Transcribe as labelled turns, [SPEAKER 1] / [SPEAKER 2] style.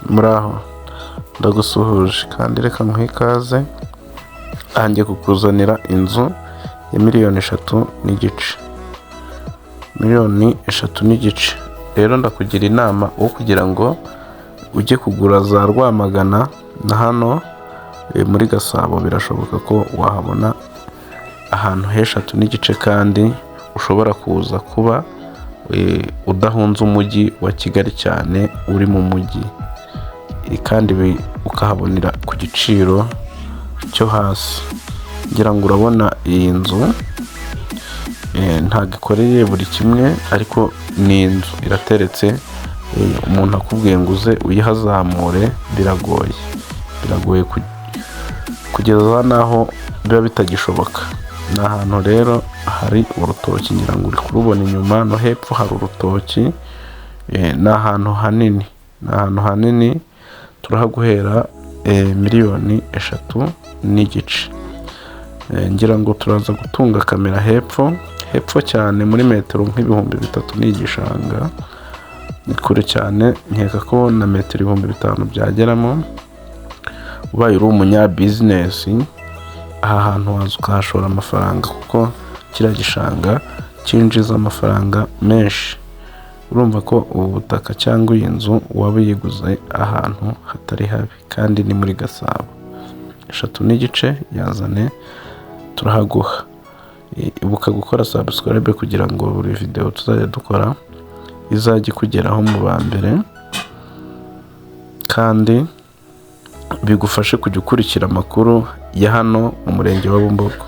[SPEAKER 1] Muraho, ndagusuhuje kandi reka nkuhe ikaze. Aha ngiye kukuzanira inzu ya miliyoni 3.5, miliyoni 3.5. Rero ndakugira inama wo kugira ngo ujye kugura za Rwamagana na hano muri Gasabo birashoboka ko wahabona ahantu h'3.5 kandi ushobora kuza kuba udahunze umujyi wa Kigali cyane, uri mu mujyi kandi ukahabonera ku giciro cyo hasi. Ngira ngo urabona iyi nzu ntabwo ikoreye buri kimwe, ariko ni inzu irateretse. Umuntu akubwiye ngo uze uyihazamure biragoye, biragoye kugeza n'aho biba bitagishoboka. Ni ahantu rero hari urutoki, ngira ngo uri kurubona inyuma, no hepfo hari urutoki. Ni ahantu hanini, ni ahantu hanini. Turahaguhera miliyoni 3.5. Ngira ngo turaza gutunga kamera hepfo, hepfo cyane muri metero nk'ibihumbi 3 ni igishanga, ni kure cyane, nkeka ko na metero 5000 byageramo. Ubaye uri umunyabizinesi, aha hantu waza ukahashora amafaranga kuko kiriya gishanga cyinjiza amafaranga menshi. Urumva ko ubu butaka cyangwa iyi nzu waba uyiguze ahantu hatari habi kandi ni muri Gasabo. 3.5 yazane turahaguha. Ibuka gukora subscribe kugira ngo buri video tuzajya dukora izajye ikugeraho mu ba mbere, kandi bigufashe kujya ukurikira amakuru ya hano mu murenge wa Bumbogo.